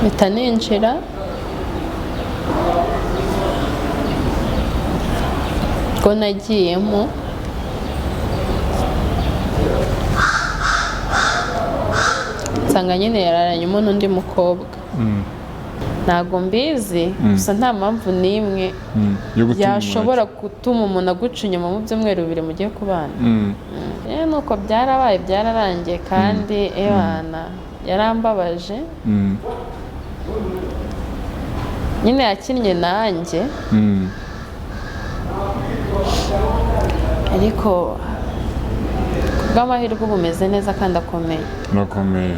Mpita ninjira, ubwo nagiyemo nsanga nyine yararanyemo n'undi mukobwa. Ntabwo mbizi, gusa nta mpamvu n'imwe Yo gutuma umuntu yashobora gutuma umuntu aguca inyuma mu byumweru 2 mugiye kubana. Rero nuko byarabaye, byararangiye, kandi ebana yarambabaje. Nyine yakinnye nanjye, ariko kubw'amahirwe ubu umeze neza kandi akomeye. Urakomeye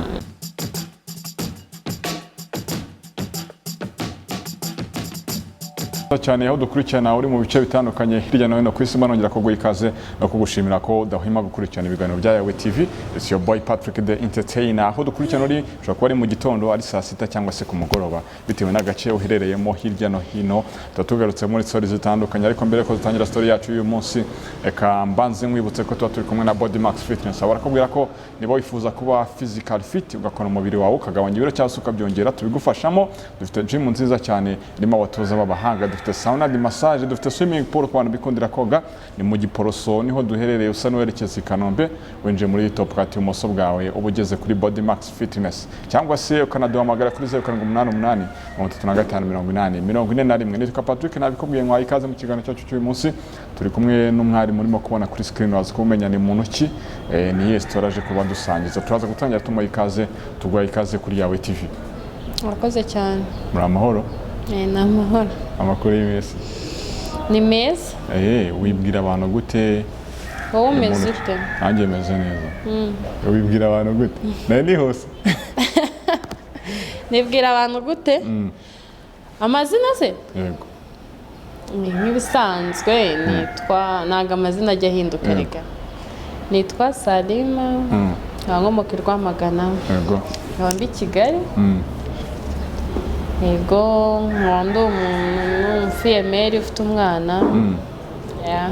cyane. Aho dukurikirana uri mu bice bitandukanye hirya no hino ku isi, nongera kuguha ikaze no kugushimira ko udahwema gukurikirana ibiganiro bya Yawe TV. It's your boy Patrick the Entertainer. Aho dukurikirana uri, ushobora kuba ari mu gitondo, ari saa sita cyangwa se ku mugoroba, bitewe n'agace uherereyemo hirya no hino. Tuba tugarutse muri story zitandukanye, ariko mbere ko dutangira story yacu y'uyu munsi, reka mbanze nkwibutse ko tuba turi kumwe na Body Max Fitness. Aho barakubwira ko niba wifuza kuba physical fit, ugakora umubiri wawe, ukagabanya ibiro cyangwa se ukabyongera, tubigufashamo. Dufite gym nziza cyane irimo abatoza b'abahanga, dufite sauna de massage, dufite swimming pool ku bantu bikundira koga. Ni mu Giporoso niho duherereye, usa n'uwerekeza i Kanombe, winjiye muri Top Cut ibumoso bwawe uba ugeze kuri Body Max Fitness, cyangwa se ukanaduhamagara kuri 0788 35 80 41. Nitwa Patrick, nabikubwiye, mwaye ikaze mu kiganiro cyacu cy'uyu munsi. Turi kumwe n'umwarimu urimo kubona kuri screen, waza kumenya ni muntu ki, ni iyihe story aje kuba dusangiza. Turaza gutangira tumuha ikaze. Tuguha ikaze kuri Yawe TV. Urakoze cyane. Muri amahoro? Ni amahoro. Amakuru y'iminsi? Ni meza. Wibwira abantu gute? Wowe umeze Umuntu- ute? Nanjye meze neza. Wibwira abantu gute? Nari nihuse. Nibwira abantu gute? Amazina se? Yego. Ni nk'ibisanzwe, nitwa, ntabwo amazina ajya ahinduka rega. Nitwa Salima, nkaba nkomoka i Rwamagana, nkaba mba i Kigali. Yego, nkaba ndi umuntu w'umufiyemeri ufite umwana. Yeah.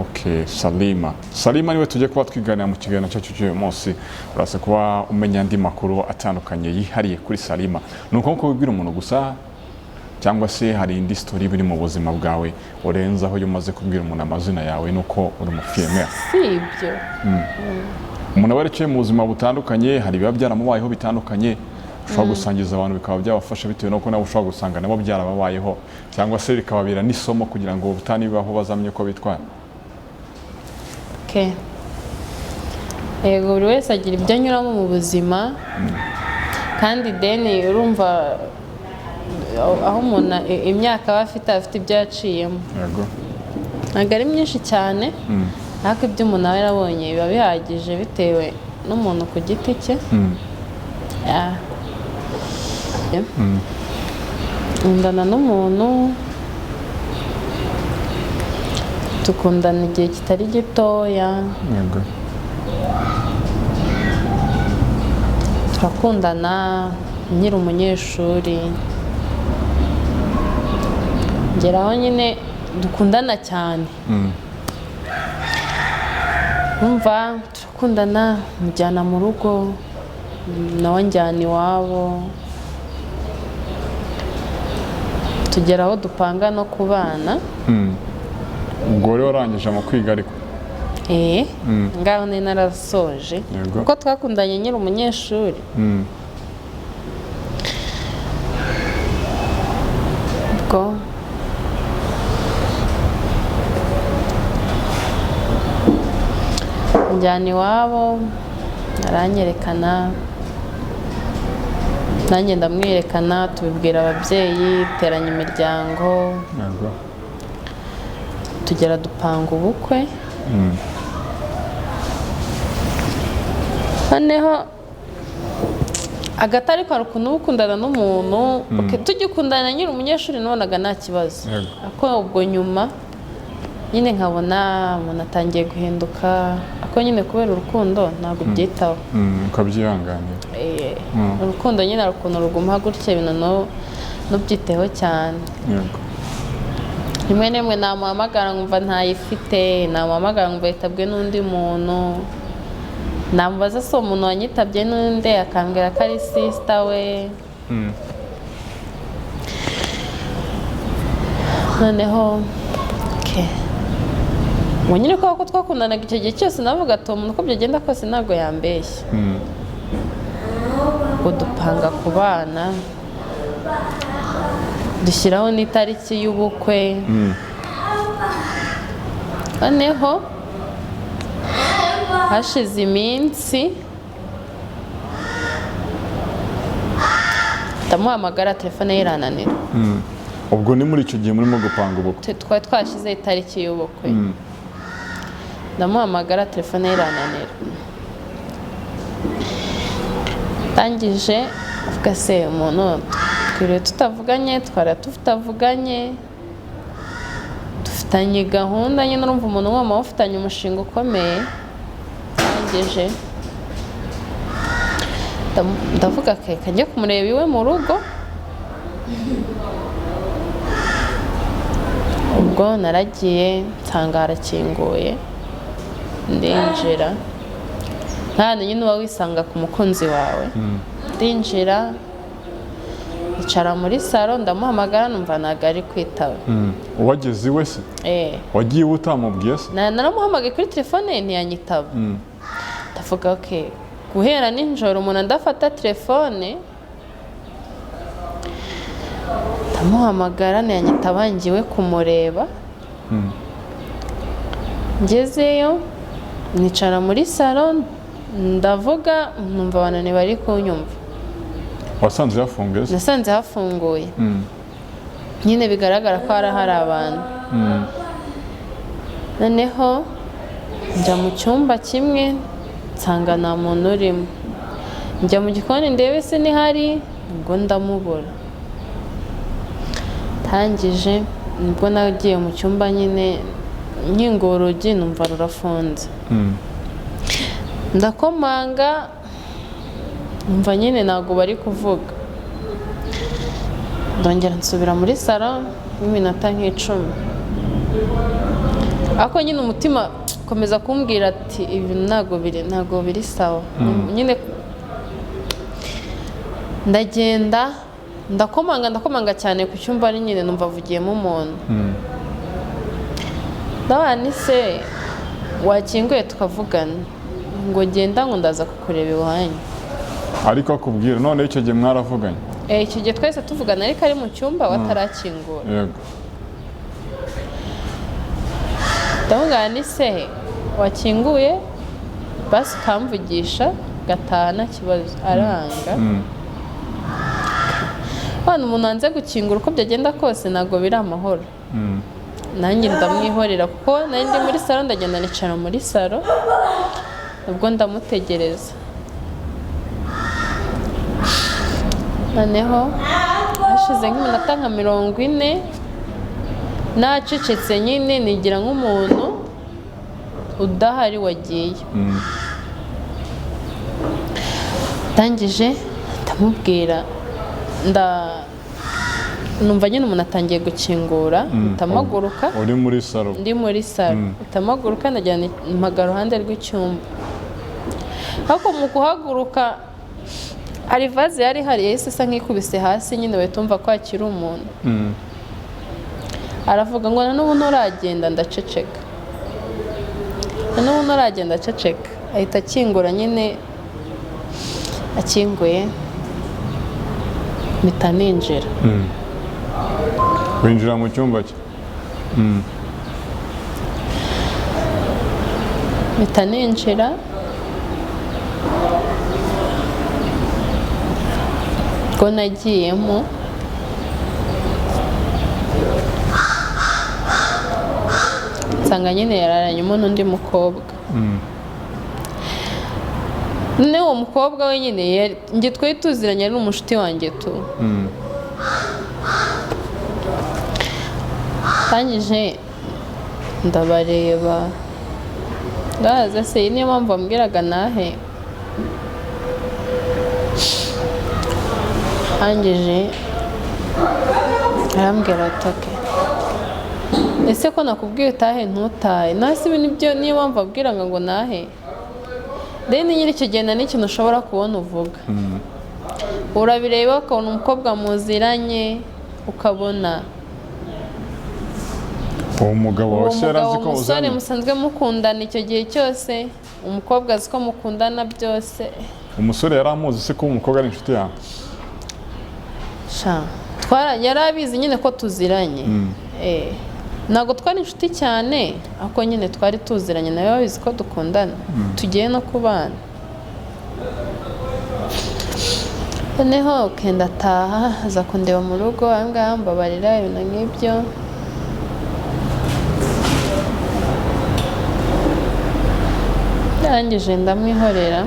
Okay, Salima. Salima niwe tujye kuba twiganira mu kiganiro cyacu cy'uyu munsi. Uraza kuba umenya andi makuru atandukanye yihariye kuri Salima. Ni uko wibwira umuntu gusa, cyangwa se hari indi story biri mu buzima bwawe urenzaho iyo umaze kubwira umuntu amazina yawe nuko uri umufiyemeri? Si ibyo. Umuntu aba yaraciye mu buzima butandukanye, hari ibiba byaramubayeho bitandukanye ushobora gusangiza abantu bikaba byabafasha, bitewe n'uko nabo ushobora gusanga nabo byarababayeho, cyangwa se bikababera n'isomo kugira ngo ubutanibaho bazamenye uko bitwara. Okay. Yego, buri wese agira ibyo anyuramo mu buzima, kandi deni urumva aho umuntu imyaka aba afite, afite ibyo yaciyemo. Ntabwo ari myinshi cyane, ariko ibyo umuntu aba yarabonye biba bihagije bitewe n'umuntu ku giti cye. Yeah. Nkundana n'umuntu, tukundana igihe kitari gitoya. Turakundana nkiri umunyeshuri, ngeraho nyine dukundana cyane. Numva turakundana, mujyana mu rugo, nawe njyana iwabo, tugera aho dupanga no kubana. Ubwo wari warangije mu kwiga ariko? Ngaho nari narasoje. Kuko twakundanye nkiri umunyeshuri. Ubwo njyana iwabo, aranyerekana, nanjye ndamwerekana, tubibwira ababyeyi, teranya imiryango. Tugera dupanga ubukwe. Noneho hagati ariko hari ukuntu uba ukundana n'umuntu. Okay, tugikundana nyiri umunyeshuri nabonaga nta kibazo. Ariko ubwo nyuma nyine nkabona umuntu atangiye guhinduka, ariko nyine kubera urukundo ntabwo ubyitaho. Ukabyihanganira. Urukundo nyine hari ukuntu ruguma gutya, ibintu ntubyiteho cyane. Rimwe na rimwe namuhamagara nkumva ntayifite, namuhamagara nkumva yitabwe n'undi muntu, namubaza se uwo muntu wanyitabye n'undi, akambwira ko ari sister we. Noneho okay. Ngo nyine kubera ko twakundanaga icyo gihe cyose, navuga ati uwo muntu uko byagenda kose ntabwo yambeshya. Ngo dupanga ku bana, dushyiraho n'itariki y'ubukwe. Noneho hashize iminsi ndamuhamagara, telefone ye irananira. Ubwo ni muri icyo gihe murimo gupanga ubukwe? Twari twashyizeho itariki y'ubukwe. Ndamuhamagara, telefone ye irananira. Ndangije avuga se umuntu twiriwe tutavuganye, twara tutavuganye, dufitanye gahunda nyine, urumva umuntu waba ufitanye umushinga ukomeye. Ndangije ndavuga reka njye kumureba iwe mu rugo. Ubwo naragiye nsanga harakinguye, ndinjira. Nta nyine uba wisanga ku mukunzi wawe. Ndinjira, icara muri salo, ndamuhamagara, numva ntabwo ari kwitaba. Wageze iwe se? Wagiye iwe utamubwiye se? Naramuhamagaye kuri telefone ntiyanyitaba. Ndavuga okay, guhera nijoro umuntu adafata telefone. Ndamuhamagara ntiyanyitaba, ngiwe kumureba. Ngezeyo nicara muri salo, ndavuga, numva abantu ntibari kunyumva. Wasanze hafunguye se? Nasanze hafunguye nyine, bigaragara ko hari abantu. Noneho njya mu cyumba kimwe, nsanga nta muntu urimo. Njya mu gikoni ndebe se nihari, ubwo ndamubura. Ntangije nibwo nagiye mu cyumba nyine, nkingura urugi numva rurafunze. Ndakomanga, numva nyine ntabwo bari kuvuga. Ndongera nsubira muri salo nk'iminota nk'icumi, ariko nyine umutima ukomeza kumbwira ati ibi ntabwo biri sawa nyine. Ndagenda ndakomanga, ndakomanga cyane ku cyumba ari nyine, numva avugiyemo umuntu. Ndabona ni se wakinguye tukavugana, ngo genda, ngo ndaza kukureba iwanyu. Ariko akubwira none icyo gihe mwaravuganye? Icyo gihe twahise tuvugana, ariko ari mu cyumba batarakingura. Yego. Ndamubwira ni se wakinguye basi ukamvugisha gataha nta kibazo, aranga. Hano umuntu wanze gukingura uko byagenda kose ntabwo biri amahoro. Nanjye ndamwihorera kuko nari ndi muri salo, ndagenda nicara muri salo, ubwo ndamutegereza. Noneho hashize nk'iminota nka 40 nacecetse nyine, nigira nk'umuntu udahari wagiye. Ndangije ndamubwira, numva nyine umuntu atangiye gukingura, ndamaguruka. Uri muri salo? Ndi muri salo, ndamaguruka, ndajyana mpaga iruhande rw'icyumba. Ariko mu guhaguruka hari vaze yari ihari yahise isa nk'ikubise hasi nyine, bahita bumva ko hakiri umuntu. Aravuga ngo na n'ubu nturagenda, ndaceceka. Na n'ubu nturagenda, ndaceceka. Ahita akingura nyine, akinguye mpita ninjira. Winjira mu cyumba cye? Mpita ninjira, ubwo nagiyemo nsanga nyine yararanyemo n'undi mukobwa. Noneho uwo mukobwa we nyine njye twari tuziranye, ari umushuti wanjye tu. Ndangije ndabareba, ndabaza se iyi niyo mpamvu bambwiraga nahe? Arangije arambwira ati okay, ese ko nakubwiye utahe ntutahe, nase ibi nibyo niyo mpamvu bambwiraga ngo nahe? Then nyiri icyo gihe nta n'ikintu ushobora kubona uvuga. Urabireba ukabona umukobwa muziranye, ukabona Uwo mugabo Uwo wawe se yari mugabo azi ko umusore uzanye? Musanzwe mukundana icyo gihe cyose, umukobwa azi ko mukundana byose. Umusore yari amuzi se ko umukobwa ari inshuti yawe? Sha, yari abizi nyine ko tuziranye. Ntabwo twari inshuti cyane, ariko nyine twari tuziranye, nawe babizi ko dukundana, tugiye no kubana. Noneho kenda ataha, aza kundeba mu rugo, aha ngaha mbabarira, ibintu nk'ibyo. Ndangije ndamwihorera.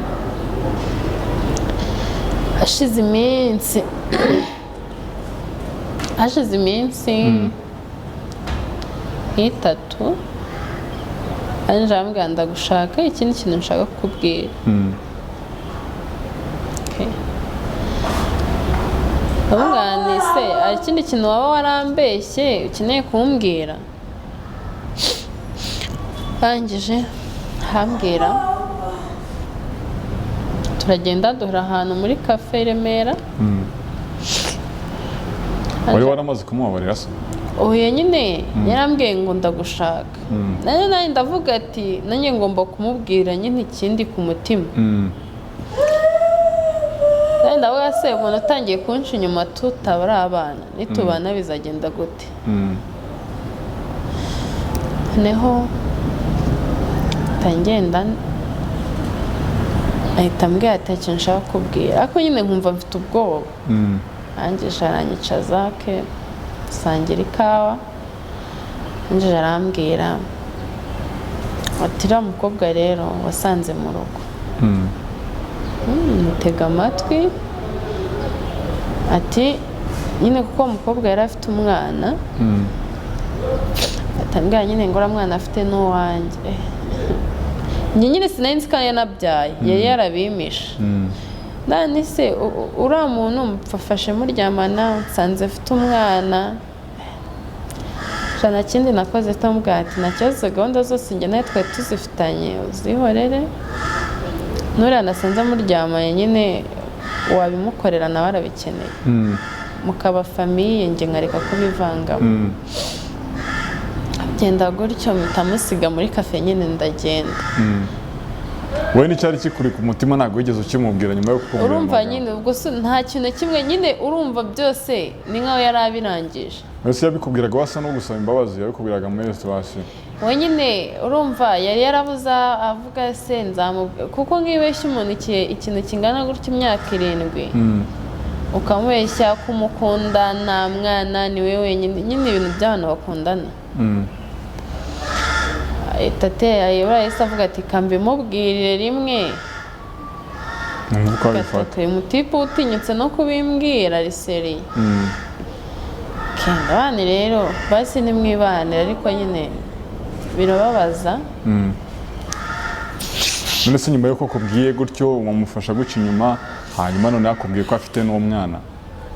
Hashize iminsi nk'itatu, arangije arambwira: "Ndagushaka, ikindi kintu nshaka kukubwira." Okay. Ndamubwira nti: "Se hari ikindi kintu waba warambeshye ukeneye kumbwira?" Arangije arambwira, turagenda, duhura ahantu muri cafe i Remera. Wari waramaze kumubabarira se? Oya, nyine yarambwiye ngo ndagushaka, nanjye ndavuga ati nanjye ngomba kumubwira nyine ikindi ku mutima. Nanjye ndavuga: "Se umuntu utangiye kunca inyuma tutabari abana, nitubana bizagenda gute?" Noneho mpita ngenda, ahita ambwira ati: "Ikintu nshaka kukubwira," ariko nyine nkumva mfite ubwoba. Arangije aranyicaza ke, dusangira ikawa. Arangije arambwira ati: "Uriya mukobwa rero wasanze mu rugo." Mutega amatwi. Ati nyine kuko uwo mukobwa yari afite umwana. Atambwira nyine ngo uriya mwana afite n'uwanjye. Njye nyine sinari nzi ko yanabyaye, yari yarabimishe. None se uriya muntu mfafashe muryamana, nsanze afite umwana? Nta kindi nakoze, tambwira ati: "Nta kibazo, gahunda zose njye nawe twari tuzifitanye uzihorere, nuriya nasanze muryamanye nyine wabimukorera, nawe arabikeneye, mukaba famille, njye nkareka kubivangamo." Genda gutyo, mpita musiga muri cafe nyine, ndagenda. Wowe n'icyari kikuri ku mutima ntabwo wigeze ukimubwira nyuma yo kukubwira Urumva amagambo? Nyine ubwo nta kintu na kimwe nyine, urumva byose ni nkaho yari abirangije. Mbese yabikubwiraga wasa no gusaba imbabazi, yabikubwiraga muri situation? We nyine urumva yari yarabuze avuga se nzamubwira, kuko nk'ibeshya umuntu ikintu kingana gutya imyaka 7, ukamubeshya ko umukunda, nta mwana, ni we wenyine, nyine ibintu by'abantu bakundana. Ahita atera yahise avuga ati: "Kambimubwirire rimwe." Numva uko abifata. Gatatu, uyu mutipe utinyutse no kubimbwira riseri. Kenda abana rero basi nimwibanire, ariko nyine birababaza. None se nyuma y'uko akubwiye gutyo, wamufasha guca inyuma, hanyuma none akubwiye ko afite n'umwana,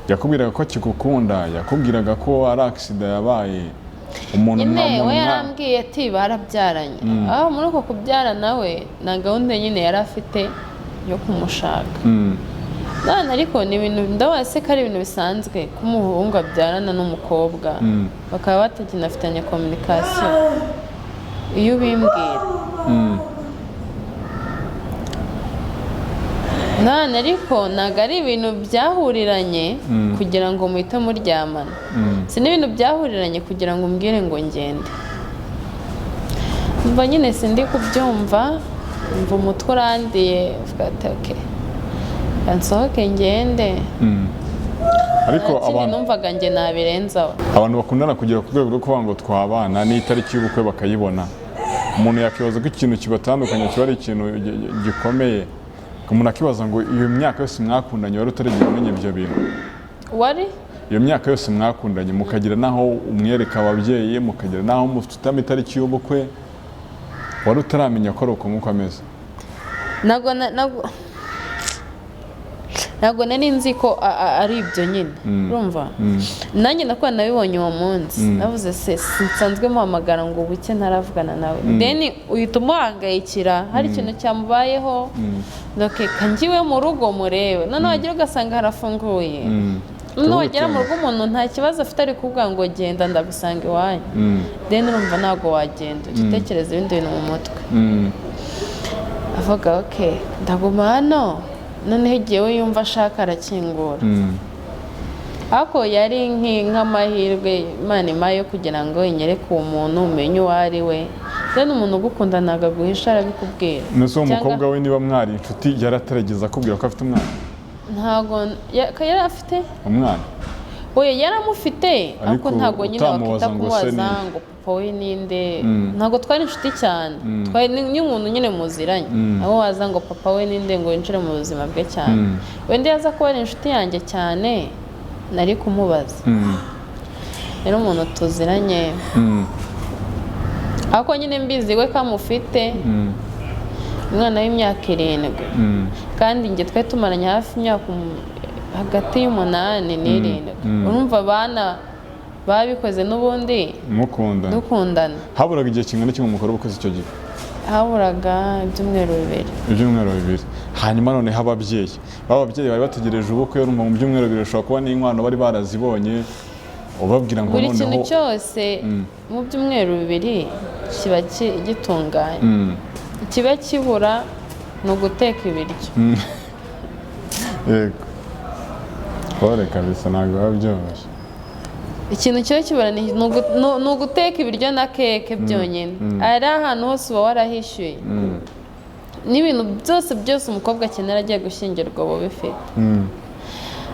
yakubwiraga ko akigukunda? Yakubwiraga ko ari accident yabaye, umuntu Nyine umuntu we yarambwiye ati barabyaranye, aho muri uko kubyara nawe nta gahunda nyine yari afite yo kumushaka. None ariko ni ibintu ndabona se ko ari ibintu bisanzwe ko umuhungu abyarana n'umukobwa bakaba batakinafitanye communication? Iyo ubimbwira. None ariko ntabwo ari ibintu byahuriranye kugira ngo muhite muryamana, si n'ibintu byahuriranye kugira ngo umbwire ngo ngende. Mva nyine sindi kubyumva, mva umutwe urandiye, mvuga ati: "Okay, reka nsohoke ngende." Ariko Nta kindi abantu numvaga njye nabirenzaho. Abantu bakundana kugera ku rwego rwo kuvuga ngo twabana, n'itariki y'ubukwe bakayibona, umuntu yakibaza ko ikintu kibatandukanya kiba ari ikintu gikomeye. Umuntu akibaza ngo iyo myaka yose mwakundanye wari utarigera umenya ibyo bintu? Wari Iyo myaka yose mwakundanye, mukagira n'aho umwereka ababyeyi, mukagira n'aho mufitamo itariki y'ubukwe, wari utaramenya ko ari uko nguko ameze? Ntabwo nari nzi ko ari ibyo nyine. Urumva nanjye nakuba nabibonye uwo munsi, navuze se nsanzwe muhamagara ngo buke ntaravugana nawe, then uhita umuhangayikira hari ikintu cyamubayeho. Reka ngiwe mu rugo murebe, noneho wagira ugasanga harafunguye. Nugera mu rugo umuntu nta kibazo afite, ari kuvuga ngo genda ndagusanga iwanyu, then urumva ntabwo wagenda, ujya utekereza ibindi bintu mu mutwe. Avuga ok, ndaguma hano. Noneho igihe we yumva ashaka arakingura. Ariko yari nk'amahirwe Imana impaye yo kugira ngo inyereke uwo muntu, umenye uwo ari we. Then umuntu ugukunda ntabwo aguhisha, arabikubwira. Nese uwo Cyangwa- mukobwa we, niba mwari inshuti, yaratarageza akubwira ko afite umwana? Ntabwo yari afite. Umwana? Oya, yaramufite, ariko Ariko ntabwo nyine utamubaza wakita ngo se kumubaza ni- ngo papa we ninde. Ntabwo twari inshuti cyane. Twari ni umuntu nyine muziranye, aho waza ngo papa we ninde, ngo winjire mu buzima bwe cyane. Wenda yaza kuba ari inshuti yanjye cyane, nari kumubaza. Rero umuntu tuziranye, ariko nyine mbizi we ko amufite, umwana w'imyaka 7, kandi njye twari tumaranye hafi imyaka hagati y'8 n'7. Urumva abana babikoze n'ubundi Mukunda. dukundana. Haburaga igihe kingana iki ngo mukore ubukwe icyo gihe? Haburaga ibyumweru 2. Ibyumweru 2. Hanyuma noneho ababyeyi, ba babyeyi bari bategereje ubukwe, urumva mu byumweru 2 bashobora kuba n'inkwano bari barazibonye, ubabwira ngo Buri kintu noneho cyose mu byumweru 2 kiba gitunganye. Ikiba kibura ni uguteka ibiryo. Yego, pole kabisa, ntabwo biba byoroshye. Ikintu kiba kibura ni uguteka ibiryo na keke byonyine. Ari ahantu hose uba warahishyuye, n'ibintu byose byose umukobwa akenera agiye gushyingirwa uba ubifite.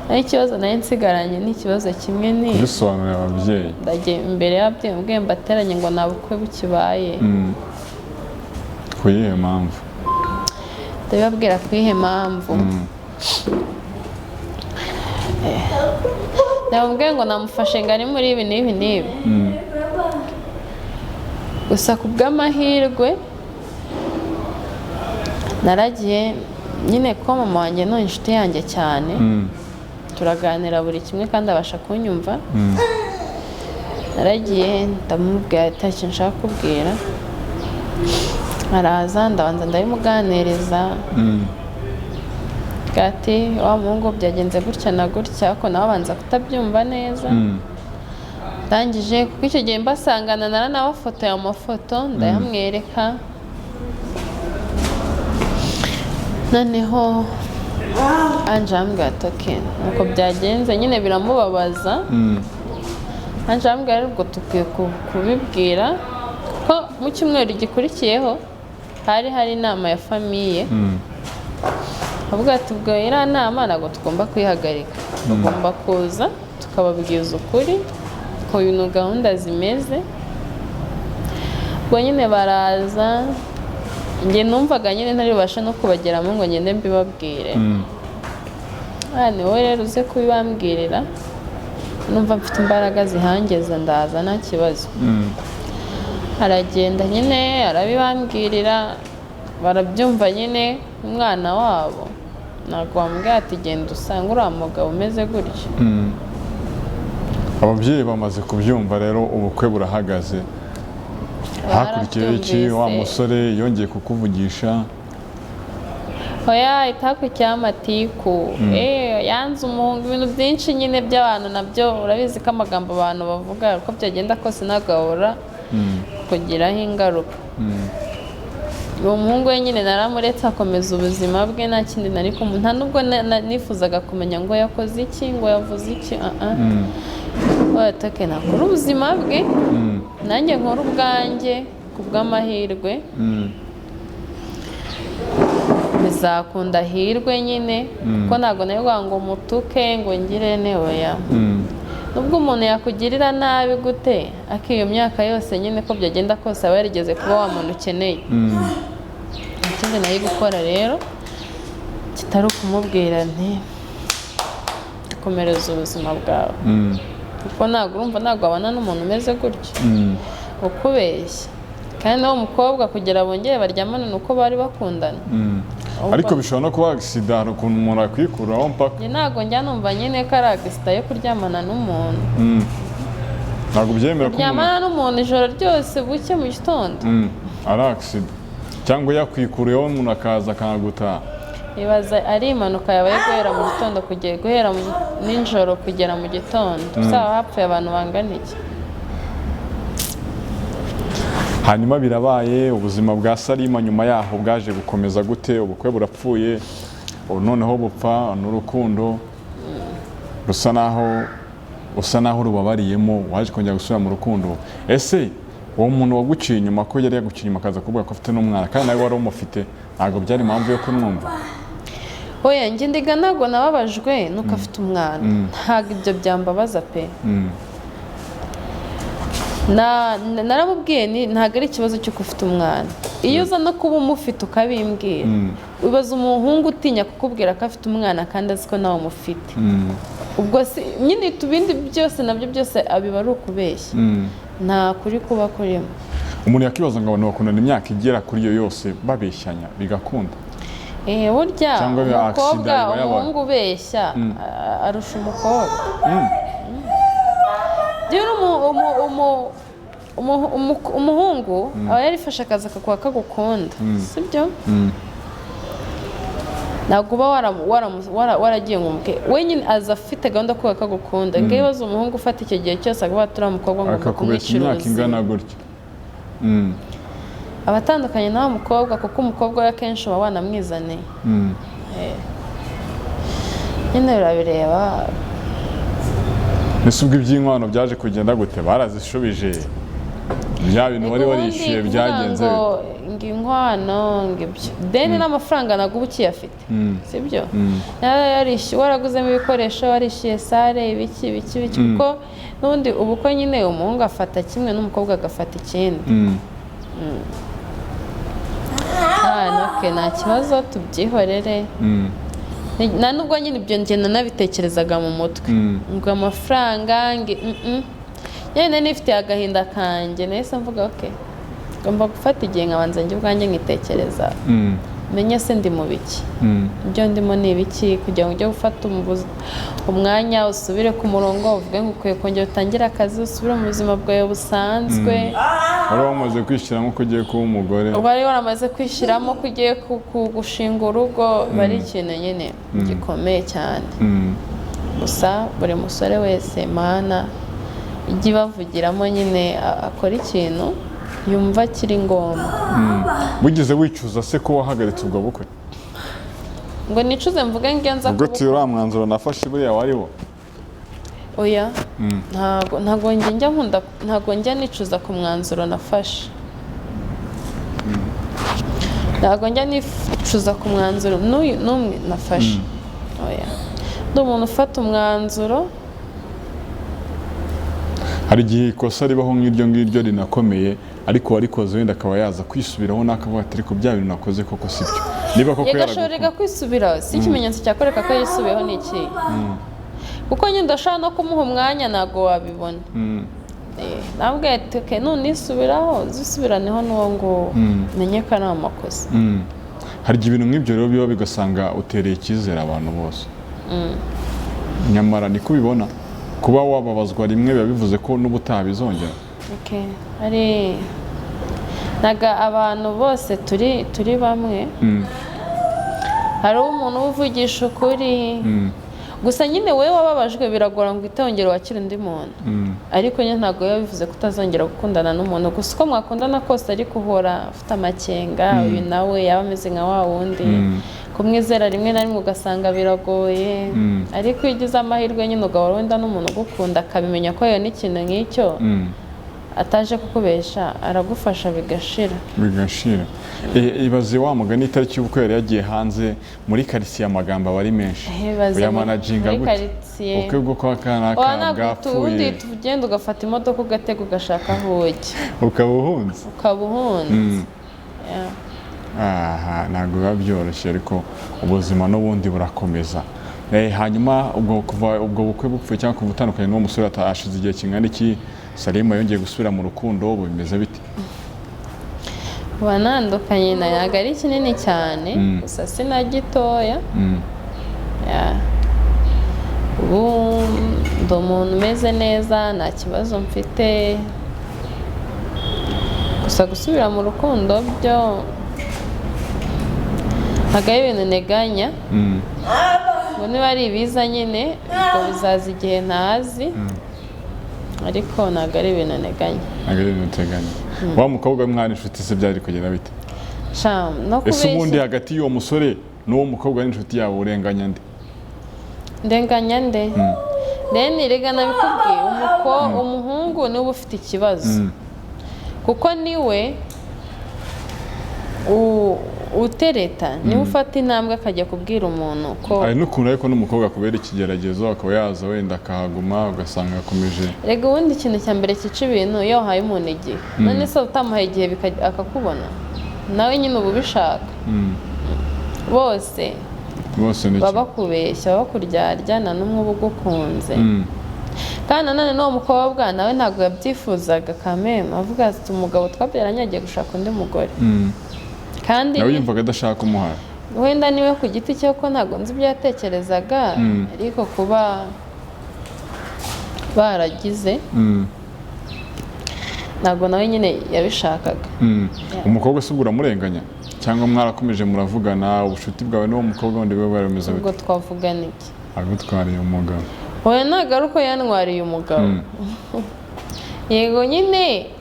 Ariko ikibazo nari nsigaranye ni ikibazo kimwe, ni Kubisobanurira ababyeyi. Ndagiye imbere y'ababyeyi mbwiye mbateranye ngo nta bukwe bukibaye. Ku yihe mpamvu? Ndabibabwira ku iyihe mpamvu? Ndababwiye ngo namufashe ngo ari muri ibi n'ibi n'ibi. Gusa ku bw'amahirwe naragiye nyine, kuko mama wanjye ni inshuti yanjye cyane, turaganira buri kimwe kandi abasha kunyumva. Naragiye ndamubwira ati nta kintu nshaka kubwira, araza, ndabanza ndabimuganiriza, ati wa muhungu byagenze gutya na gutya, ariko nawe abanza kutabyumva neza. Ndangije, kuko icyo gihe mbasangana naranabafotoye amafoto ndayamwereka. Noneho Ange arambwira ati okay, nuko byagenze nyine biramubabaza. Ange arambwira rero ubwo dukwiye kubibwira ko mu cyumweru gikurikiyeho hari inama ya famille. Avuga ati ubwo iriya nama ntabwo tugomba kuyihagarika, tugomba kuza tukababwiza ukuri ko ibintu gahunda zimeze. Ubwo nyine baraza, njye numvaga nyine ntari bubashe no kubageramo ngo ngende mbibabwire. Ah, ni wowe rero uze kubibambwirira, numva mfite imbaraga zihangeza ndaza nta kibazo. Aragenda nyine arabibambwirira, barabyumva nyine. Umwana wabo ntabwo wamubwira ati genda usanga uriya mugabo umeze gutya. Ababyeyi bamaze kubyumva rero, ubukwe burahagaze. Hakurikiyeho iki? Wa Barabyumvise. musore yongeye kukuvugisha? Oya, itakurikiyeho amatiku. Yanze umuhungu, ibintu byinshi nyine by'abantu nabyo urabizi ko amagambo abantu bavuga, uko byagenda kose ntabwo babura kugiraho ingaruka. Uwo muhungu we nyine naramuretse akomeza ubuzima bwe, nta kindi nari kumu, nta nubwo nifuzaga kumenya ngo yakoze iki, ngo yavuze iki. Ah ah. Oya, toke nakora ubuzima bwe, nanjye nkora ubwanjye. Ku bw'amahirwe bizakunda hirwe nyine, kuko ntabwo nayo ngo mutuke ngo ngire ne, oya. Nubwo umuntu yakugirira nabi gute, ariko iyo myaka yose nyine ko byagenda kose aba yarigeze kuba wa muntu ukeneye. Ikindi nayo gukora rero kitari ukumubwira nti komereza ubuzima bwawe, kuko ntabwo urumva ntabwo wabana n'umuntu umeze gutyo ukubeshya. Kandi n'uwo mukobwa kugira bongere baryamane ni uko bari bakundana. Ariko bishobora no kuba agisida, hari ukuntu umuntu akwikuraho mpaka. Njye ntabwo njya numva nyine ko ari agisida yo kuryamana n'umuntu. Ntabwo byemera ko umuntu Kuryamana n'umuntu ijoro ryose buke mu gitondo. Ari agisida cyangwa yakwikureho umuntu akaza akagutaha. Ibaza ari impanuka yabaye guhera mu gitondo kugera guhera nijoro kugera mu gitondo, uzaba hapfuye abantu bangana iki? Hanyuma birabaye, ubuzima bwa Salima nyuma yaho bwaje gukomeza gute? Ubukwe burapfuye, ubu noneho bupfa n'urukundo rusa naho usa naho rubabariyemo, waje kongera gusubira mu rukundo. Ese uwo muntu waguciye inyuma, ko yari yaguciye inyuma akaza kuvuga ko afite n'umwana kandi nawe wari umufite, ntabwo byari impamvu yo kumwumva? Oya, njye ndiga ntabwo nababajwe nuko afite umwana, ntabwo ibyo byambabaza pe. Naramubwiye ni ntabwo ari ikibazo cy'uko ufite umwana, iyo uza no kuba umufite ukabimbwira. Ubaza umuhungu utinya kukubwira ko afite umwana kandi azi ko nawe umufite, ubwo si nyine ibindi byose nabyo byose abiba ari ukubeshya, nta kuri kuba kurimo. Umuntu yakibaza ngo abantu bakundana imyaka igera kuri iyo yose babeshyanya bigakunda? Burya Cyangwa biba umukobwa accident iba yabaye. umuhungu ubeshya arusha umukobwa. Rero umuhungu aba yarifashe akazi akaguha kagukunda, sibyo? Ntabwo uba waragiye ngo umubwire, we nyine aza afite gahunda ko akagukunda. Ngewe ibibazo, umuhungu ufata icyo gihe cyose akavuga ati uriya mukobwa ngomba Akakubeshya kumwicira imyaka ingana ubuzima, gutya. Aba atandukanye na wa mukobwa, kuko umukobwa we akenshi uba wanamwizaniye. Nyine birabireba. Ese ubwo iby'inkwano byaje kugenda gute? Barazishubije bya bintu wari Ubundi warishyuye? kuvuga Byagenze ngo bite? Ngo inkwano, ngo ibyo deni n'amafaranga ntabwo uba ukiyafite, sibyo? Yarishyuye, waraguzemo ibikoresho, warishyuye salle, ibiki ibiki ibiki, kuko n'ubundi ubukwe nyine umuhungu afata kimwe n'umukobwa agafata ikindi. Ah, okay, nta kibazo, tubyihorere. Nta nubwo nyine ibyo njye nanabitekerezaga mu mutwe ngo amafaranga ngo nyine nifitiye agahinda kanjye, nahise mvuga ok, ngomba gufata igihe nkabanza njye ubwanjye nkitekereza, menye se ndi mu biki, ibyo ndimo ni ibiki, kugira ngo ujye gufata umwanya usubire ku murongo, uvuge ngo ukwiye kongera utangire akazi, usubire mu buzima bwawe busanzwe. Wari wamaze kwishyiramo ko ugiye kuba umugore. Wari waramaze kwishyiramo ko ugiye gushinga urugo, biba ari ikintu nyine gikomeye cyane. Gusa buri musore wese, Mana ijya ibavugiramo nyine, akora ikintu yumva kiri ngombwa. Wigeze wicuza se ko wahagaritse ubwo bukwe? Ngo nicuze mvuge ngo iyo nza Ubwo uti uriya mwanzuro nafashe buriya wariwo? Oya, ntabwo njya nkunda, ntabwo njya nicuza ku mwanzuro nafashe, ntabwo njya nicuza ku mwanzuro n'uyu n'umwe nafashe, oya. Ndi umuntu ufata umwanzuro. Hari igihe ikosa ribaho nk'iryo ngiryo rinakomeye, ariko uwarikoze wenda akaba yaza kwisubiraho n'akavuga ati ariko bya bintu nakoze koko si byo, niba koko Yagashorega yaragukunda. Kwisubiraho si ikimenyetso cyakwereka ko yisubiyeho ni iki, kuko nyine udashobora no kumuha umwanya, ntabwo wabibona. Nabwo ati "Okay, nunisubiraho zisubiraneho n'uwo nguwo, menye ko ari amakosa." Hari igihe ibintu nk'ibyo rero biba, bigasanga utereye icyizere abantu bose, nyamara niko ubibona. Kuba wababazwa rimwe biba bivuze ko n'ubutaha bizongera? Okay. Hari ntago abantu bose turi bamwe. Hari umuntu uba uvugisha ukuri gusa nyine wowe wababajwe biragora ngo uhite wongera wakire undi muntu, ariko nyine ntabwo biba bivuze ko utazongera gukundana n'umuntu. Gusa uko mwakundana kose ariko uhora ufite amakenga, uyu nawe yaba ameze nka wa wundi, kumwizera rimwe na rimwe ugasanga biragoye. Ariko iyo ugize amahirwe nyine ugahora wenda n'umuntu ugukunda, akabimenya ko yewe n'ikintu nk'icyo ataje kukubesha, aragufasha bigashira. Bigashira. Ibaze wa mugani, itariki y'ubukwe yari yagiye hanze muri karitsiye, amagambo aba ari menshi. Ibaze Uyamanaginga muri gute? karitsiye. Ubukwe bwo kwa kanaka Wa ntabwo ubundi bwapfuye. ugenda ugafata imodoka, ugatega, ugashaka aho ujya. Ukaba uhunze. Ukaba uhunze. Yeah. Aha ntabwo biba byoroshye, ariko ubuzima n'ubundi burakomeza. Hanyuma ubwo kuva ubwo bukwe bupfuye cyangwa kuva utandukanye n'uwo musore, hashize igihe kingana iki Salima yongeye gusubira mu rukundo? Ubu bimeze bite? Kuba nandukanye na ntabwo ari kinini cyane, gusa si na gitoya. Yeah. Ubu ndi umuntu umeze neza, nta kibazo mfite. Gusa gusubira mu rukundo byo Ntabwo ari ibintu nteganya ngo niba ari ibiza nyine, ubwo bizaza igihe ntazi, ariko ntabwo ari ibintu nteganya. Ntabwo ari ibintu uteganya. Wa mukobwa mwari inshuti se, byari kugenda bite? Sha, no Ese ubundi kubeshya. hagati y'uwo musore n'uwo mukobwa n'inshuti yawe, urenganya nde? Ndenganya nde? Then rega nabikubwiye, umuhungu niwe uba ufite ikibazo, kuko niwe utereta, niwe ufata intambwe akajya kubwira umuntu ko. Hari n'ukuntu ariko n'umukobwa akubera ikigeragezo, akaba yaza wenda akahaguma, ugasanga akomeje. Rega ubundi ikintu cya mbere cyica ibintu, iyo wahaye umuntu igihe. None se utamuhaye igihe akakubona, nawe nyine uba ubishaka. Bose Bose ni baba bakubeshya, baba bakuryarya, nta n'umwe uba ugukunze. Kandi nanone n'uwo mukobwa nawe ntabwo yabyifuzaga kameme, avuga ati: "Umugabo twabyaranye agiye gushaka undi mugore." Kandi Nawe yumvaga adashaka umuhara. Wenda niwe ku giti cye, ko ntabwo nzi ibyo yatekerezaga, ariko kuba baragize, ntabwo nawe nyine yabishakaga. Umukobwa se ubwo uramurenganya, cyangwa mwarakomeje muravugana? Ubucuti bwawe n'uwo mukobwa wundi buba bwarameze Ubwo bute? twavugana iki? Agutwariye umugabo. Oya, ntabwo ari uko yantwariye umugabo. Yego nyine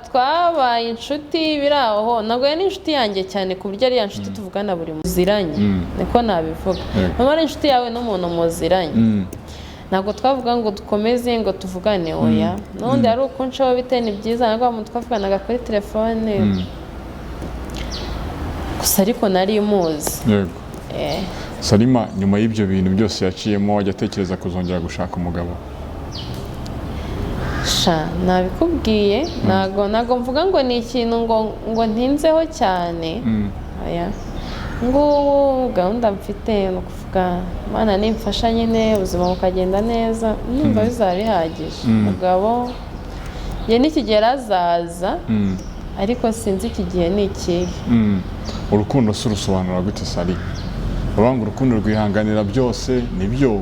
twabaye inshuti biri aho, ntabwo yari inshuti yanjye cyane ku buryo ari ya nshuti tuvugana buri muziranye, niko nabivuga. Niba ari inshuti yawe n'umuntu muziranye, ntabwo twavuga ngo dukomeze ngo tuvugane, oya. N'ubundi hari ukunshaho bite, ni byiza, ntabwo wa muntu twavuganaga kuri telefone gusa, ariko nari muzi. Salima, nyuma y'ibyo bintu byose yaciyemo, ajya atekereza kuzongera gushaka umugabo? Sha, nabikubwiye, ntabwo mvuga ngo ni ikintu ngo ntinzeho cyane, oya. Ngubu gahunda mfite ni ukuvuga Imana nimfasha nyine ubuzima bukagenda neza, numva bizaba bihagije. Umugabo njye nikigera azaza, ariko sinzi iki gihe ni ikihe. Urukundo se urusobanura gute, Sali? Bavuga ngo urukundo rwihanganira byose, nibyo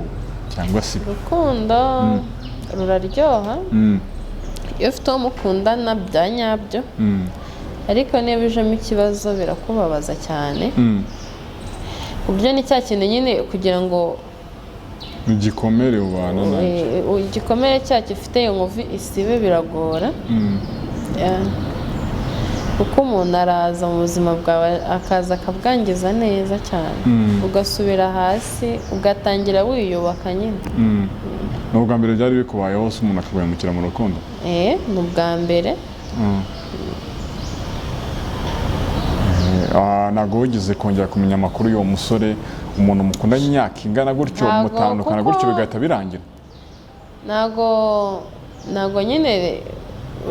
cyangwa se? Urukundo ruraryoha iyo ufite uwo mukundana bya nyabyo, ariko niba bijemo ikibazo birakubabaza cyane, ku buryo ni cya kintu nyine kugira ngo Igikomere ubana nacyo. Igikomere cyacyo ufite, iyo nkovu isibe, biragora. Yeah. Kuko umuntu araza mu buzima bwawe akaza akabwangiza neza cyane, ugasubira hasi, ugatangira wiyubaka nyine. Ni ubwa mbere byari bikubayeho se, umuntu akaguhemukira mu rukundo? Ni ubwa mbere. Ntabwo wigeze kongera kumenya amakuru y'uwo musore, umuntu mukundanye imyaka ingana gutyo, Ntabwo, mutandukana kuko gutyo bigahita birangira? Ntabwo nyine,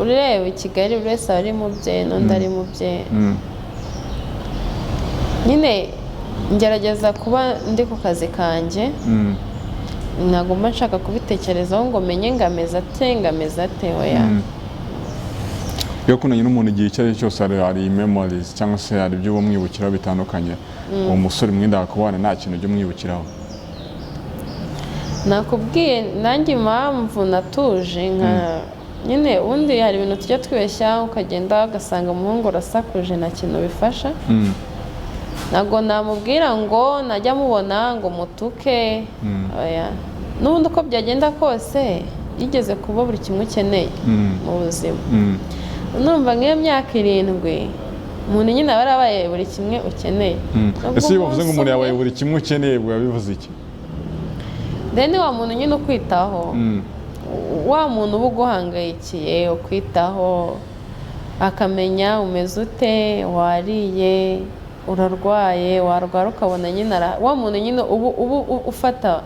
ureba i Kigali buri wese aba ari mu bye n'undi ari mu bye. Nyine ngerageza kuba ndi ku kazi kanjye, ntabwo mba nshaka kubitekerezaho ngo menye ngo ameze ate, ngo ameze ate, oya. Iyo ukundanye n'umuntu igihe icyo ari cyo cyose, hari memories cyangwa se hari ibyo uba umwibukiraho bitandukanye. Uwo musore mwenda kubana, nta kintu ujya umwibukiraho? Nakubwiye nanjye impamvu natuje nka nyine. Ubundi hari ibintu tujya twibeshya, ukagenda ugasanga umuhungu urasakuje, nta kintu bifasha. Ntabwo namubwira ngo najya mubona ngo mutuke, oya. N'ubundi uko byagenda kose yigeze kuba buri kimwe ukeneye mu buzima. Numva nk'iyo myaka 7 umuntu nyine aba yarabaye buri kimwe ukeneye. Nubwo Ese iyo bavuze ngo umunsi umuntu yabaye umwe- buri kimwe ukeneye, biba bivuze iki? Then wa muntu nyine ukwitaho, wa muntu uba uguhangayikiye, ukwitaho, akamenya umeze ute, wariye, urarwaye, warwara ukabona nyine wa muntu nyine uba ufata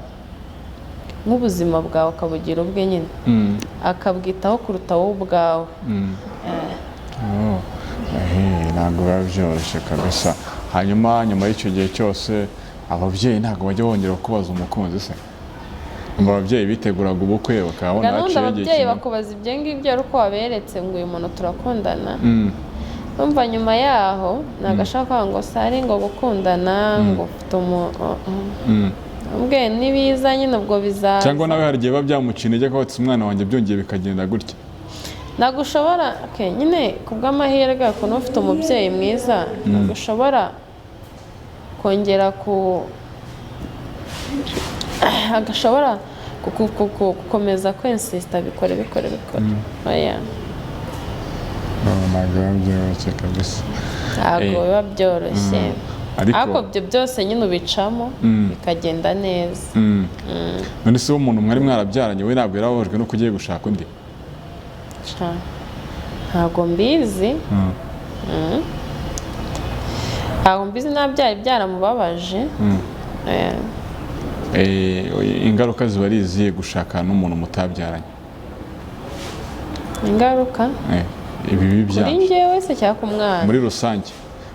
nk'ubuzima bwawe akabugira ubwe nyine, akabwitaho kuruta wowe ubwawe. Oh, ntabwo biba byoroshye kabisa. Hanyuma nyuma y'icyo gihe cyose, ababyeyi ntabwo bajya bongera kubaza umukunzi se? Ngo ababyeyi biteguraga ubukwe bakabona Gahunda haciyeho igihe ababyeyi kinini. bakubaza ibyo ngibyo ari uko waberetse ngo uyu muntu turakundana. Umva, nyuma yaho ntabwo ashaka kuvuga ngo sari ngo gukundana ngo ufite umu ubwe, nibiza nyine ubwo bizaza. Cyangwa nawe hari igihe biba byamuciye intege ko bati umwana wanjye byongeye bikagenda gutya. Ntabwo ushobora, okay, nyine ku bw'amahirwe ukuntu ufite umubyeyi mwiza, ntabwo ushobora. kongera ku agashobora gukomeza kwinsista, bikore, bikore, bikore, oya. Ntabwo biba byoroshye kabisa. Ntabwo biba byoroshye. Ariko ariko ibyo byose nyine ubicamo bikagenda neza. None se uwo muntu mwari mwarabyaranye, we ntabwo yarababajwe no ugiye gushaka undi? Ca, ntabwo mbizi. Ntabwo mbizi niba byari byaramubabaje. Ingaruka ziba ari izihe gushaka n'umuntu mutabyaranye? Ingaruka? Ibibi Kuri byabyo. njyewe se cyangwa ku mwana? Muri rusange,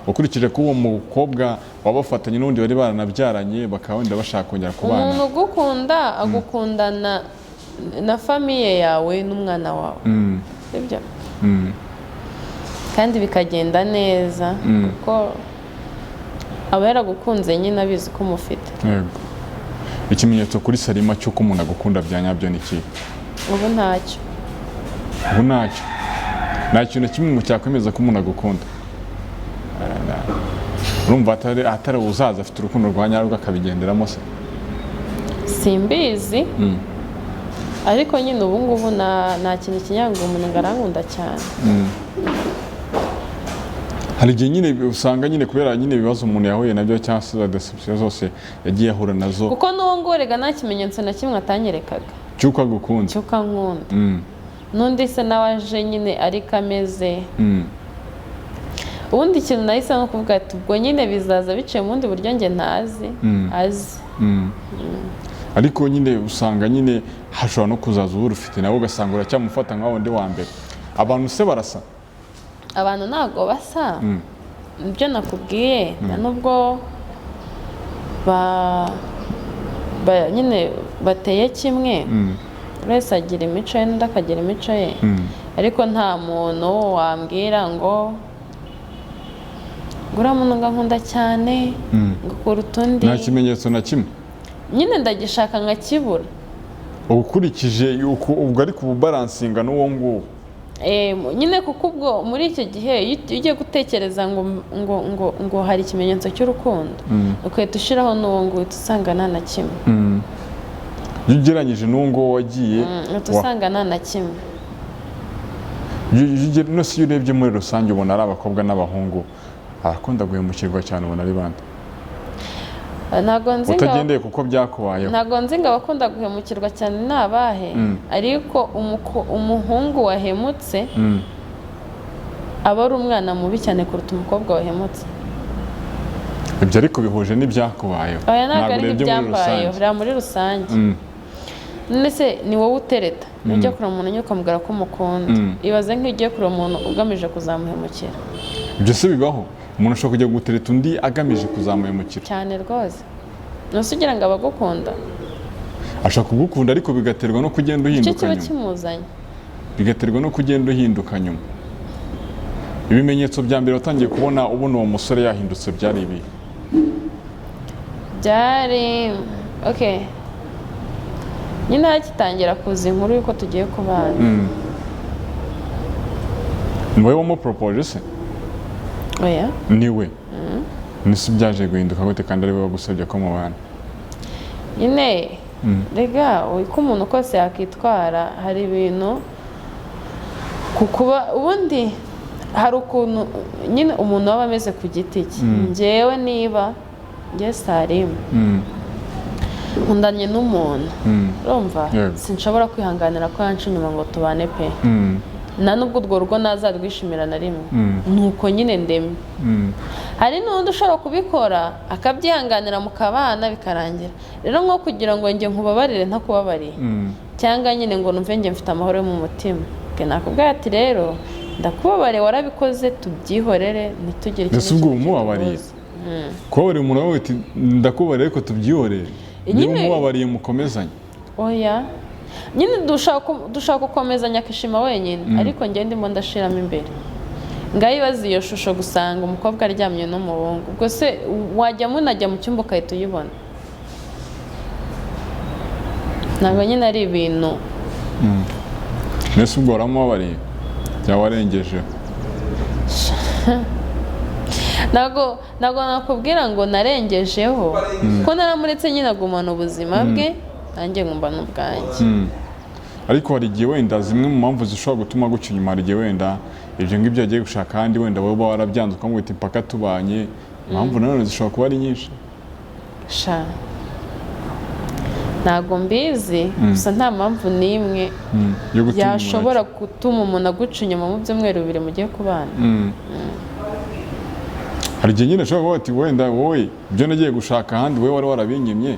ukurikije ko uwo mukobwa wabafatanye n'undi bari baranabyaranye, bakaba wenda bashaka kongera kubana. Umuntu ugukunda agukundana na famille yawe n'umwana wawe, sibyo? Kandi bikagenda neza kuko aba yaragukunze nyine, abizi ko umufite. Yego. Ikimenyetso kuri Salima cy'uko umuntu agukunda bya nyabyo ni ikihe? Ubu ntacyo. Ubu ntacyo, nta kintu na kimwe ngo cyakwemeza ko umuntu agukunda. Urumva atari uzaza afite urukundo rwa nyarwo akabigenderamo se? Simbizi, ariko nyine ubu ngubu nta kintu kinyanga umuntu ngo arankunda cyane. Hari igihe nyine usanga nyine kubera nyine ibibazo umuntu yahuye nabyo cyangwa se za deception zose yagiye ahura nazo. Kuko n'uwo nguwo rega nta kimenyetso na kimwe atanyerekaga cy'uko agukunze. Cy'uko ankunda. N'undi se nawe aje nyine ariko ameze. Ubundi ikintu nahise no kuvuga ati ubwo nyine bizaza biciye mu bundi buryo njye ntazi azi. Ariko nyine usanga nyine hashobora no kuzaza uba urufite nawe, ugasanga uracyamufata nka wundi wa mbere. Abantu se barasa? Abantu ntabwo basa. Ibyo nakubwiye, nta nubwo nyine bateye kimwe. Buri wese agira imico ye, n'undi akagira imico ye. Ariko nta muntu wambwira ngo uriya muntu ngo ankunda cyane ngo kuruta undi. Nta kimenyetso na kimwe? Nyine ndagishaka nkakibura. Ukurikije uko ubwo ari kububalancinga n'uwo nguwo. Nyine kuko ubwo muri icyo gihe iyo ugiye gutekereza ngo hari ikimenyetso cy'urukundo, ugahita ushyiraho n'uwo nguwo, uhita usanga nta na kimwe. Iyo ugereranyije n'uwo nguwo wagiye Uhita usanga nta na kimwe. No se iyo urebye muri rusange, ubona ari abakobwa n'abahungu abakunda guhemukirwa cyane, ubona ari bande? Ntabwo nzi ngo Utagendeye kuko byakubayeho. Ntabwo nzi ngo abakunda guhemukirwa cyane ni abahe, ariko umuhungu wahemutse aba ari umwana mubi cyane kuruta umukobwa wahemutse. Ibyo ariko bihuje n'ibyakubayeho? Oya, ntabwo ari urebye muri nk'ibyambayeho. rusange. Reba muri rusange. None se ni wowe utereta, nujya kureba umuntu nyine ukamubwira ko umukunda, ibaze nk'iyo ugiye kureba umuntu ugamije kuzamuhemukira. Ibyo se bibaho? Umuntu ashobora kujya gutereta undi agamije kuzamuhemukira? Cyane rwose. Ntuse ugira ngo abagukunda? Ashobora kugukunda, ariko bigaterwa no kugenda Icyo uhinduka kiba nyuma. kimuzanye. Bigaterwa no kugenda uhinduka nyuma. Ibimenyetso bya mbere watangiye kubona, ubona uwo musore yahindutse, byari ibi? Byari okay nyine hagitangira kuza inkuru y'uko tugiye kubana. Ni wowe wamuporopoje se? Oya. Ni we. Nese byaje guhinduka gute kandi ari we wagusabye ko mubana? Nyine rega uko umuntu kose yakwitwara, hari ibintu ku kuba ubundi hari ukuntu nyine umuntu aba ameze ku giti cye. Njyewe niba njye Salimu nkundanye n'umuntu, urumva, sinshobora kwihanganira ko yanca inyuma ngo tubane pe. Nta nubwo urwo rugo nazarwishimira na rimwe. Nuko nyine ndemye. Hari n'undi ushobora kubikora akabyihanganira, mukabana bikarangira. Rero nko kugira ngo njye nkubabarire ntakubabariye, cyangwa nyine ngo numve njye mfite amahoro yo mu mutima, Njye nakubwira ati rero ndakubabariye, warabikoze, tubyihorere, ntitugire Mbese ubwo umubabariye? kitubuza. Kubabarira umuntu wawe uti ndakubabariye ariko tubyihorere, niba umubabariye mukomezanye? Oya nyine dushaka gukomezanya akishima wenyine, ariko njye ndimo ndashiramo imbere. Ngaho iyo shusho, gusanga umukobwa aryamye n'umuhungu, ubwo se wajya munajya mu cyumba ugahita uyibona? Ntabwo nyine ari ibintu. Mbese ubwo waramubabariye cyangwa warengeje? Ntabwo nakubwira ngo narengejeho, ko naramuretse nyine agumana ubuzima bwe, nanjye nkumva ubwanjye. Ariko hari igihe wenda zimwe mu mpamvu zishobora gutuma guca inyuma, hari igihe wenda ibyo ngibyo agiye gushaka ahandi, wenda wowe uba warabyanze ukamwita impaka tubanye. Impamvu nanone zishobora kuba ari nyinshi. Sha, ntabwo mbizi, gusa nta mpamvu n'imwe Yo gutuma umuntu yashobora gutuma umuntu aguca inyuma mu byumweru 2 mugiye kubana. Hari igihe nyine ushobora kuvuga ati wenda wowe ibyo nagiye gushaka ahandi wowe wari warabinyimye,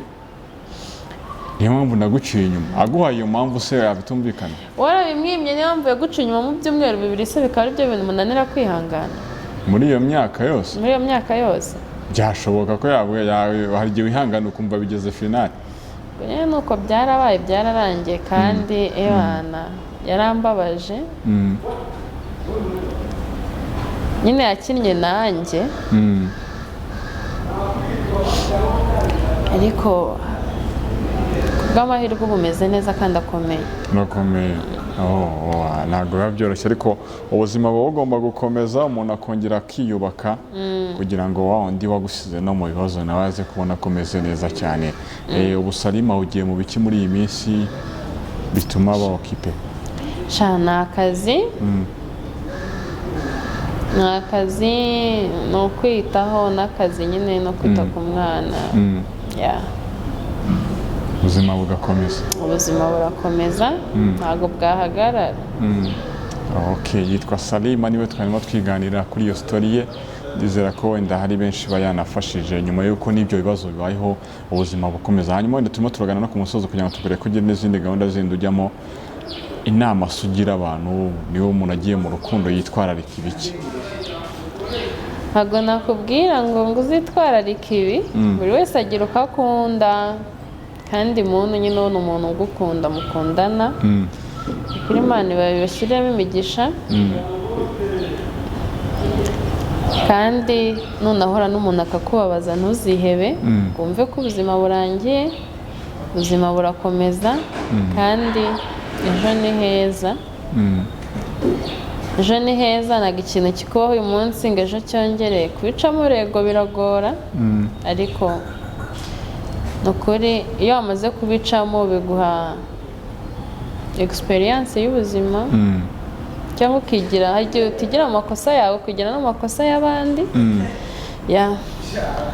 niyo mpamvu naguciye inyuma. Aguhaye iyo mpamvu se yabitumvikana? Warabimwimye, niyo mpamvu yaguca inyuma mu byumweru 2 se bikaba ari byo bintu munanira kwihangana? Muri iyo myaka yose? Muri iyo myaka yose. Byashoboka ko yawe hari igihe wihangana ukumva bigeze finale. Ubwo nyine nuko byarabaye, byararangiye, kandi ebana yarambabaje. Nyine yakinnye nanjye, ariko kubw'amahirwe ubu umeze neza kandi akomeye. Urakomeye. Oh, ntabwo biba byoroshye, ariko ubuzima buba bugomba gukomeza, umuntu akongera akiyubaka kugira ngo wa wundi wagusize no mu bibazo nawe aze kubona ko ameze neza cyane. Ubu Salima ugiye mu biki muri iyi minsi bituma aba occupé? Sha, ni akazi, ni akazi, ni ukwitaho n'akazi nyine, no kwita ku mwana. Yeah. Ubuzima bugakomeza. Ubuzima burakomeza, ntabwo bwahagarara. Ok, yitwa Salima, niwe twarimo twiganira kuri iyo story ye. Ndizera ko wenda hari benshi bayanafashije nyuma y'uko n'ibyo bibazo bibayeho, ubuzima bukomeza. Hanyuma wenda turimo turagana no ku musozo kugira ngo tugere kugira n'izindi gahunda zindi ujyamo. Inama se ugira abantu, niba umuntu agiye mu rukundo yitwararika ibiki? Ntabwo nakubwira ngo uzitwararike ibi. Buri wese agira uko akunda, kandi muntu nyine ubona umuntu ugukunda mukundana, kuri Imana ibashyiremo imigisha. Kandi nunahura n'umuntu akakubabaza, ntuzihebe ngo wumve ko ubuzima burangiye. Ubuzima burakomeza, kandi ejo ni heza. Ejo ni heza. Ntabwo ikintu kikubaho uyu munsi ngo ejo cyongere kubicamo. Urego biragora, ariko ni ukuri iyo wamaze kubicamo biguha experience y'ubuzima, cyangwa ukigira, hari igihe utigira amakosa yawe, ukigira n'amakosa y'abandi. Ya.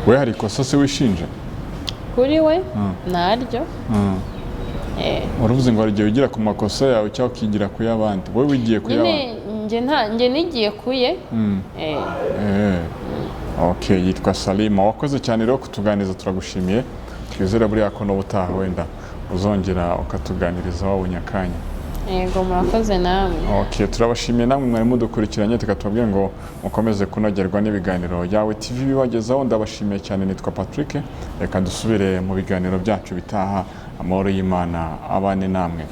We hari ikosa se wishinja? Kuri we naryo. Waravuze ngo hari igihe wigira ku makosa yawe cyangwa ukigira ku y'abandi. Wowe wigiye ku y'abandi? Nyine njye nta njye nigiye kuye. Ok, yitwa Salima, wakoze cyane rero kutuganiriza, turagushimiye. Twizere buriya ko n'ubutaha wenda uzongera ukatuganiriza wabonye akanya. Yego, murakoze namwe. Ok, turabashimiye namwe mwari mudukurikiranye, tukatubabwira ngo mukomeze kunogerwa n'ibiganiro Yawe TV bibagezaho. Ndabashimiye cyane, nitwa Patrick. Reka dusubire mu biganiro byacu bitaha. Amahoro y'Imana abane namwe.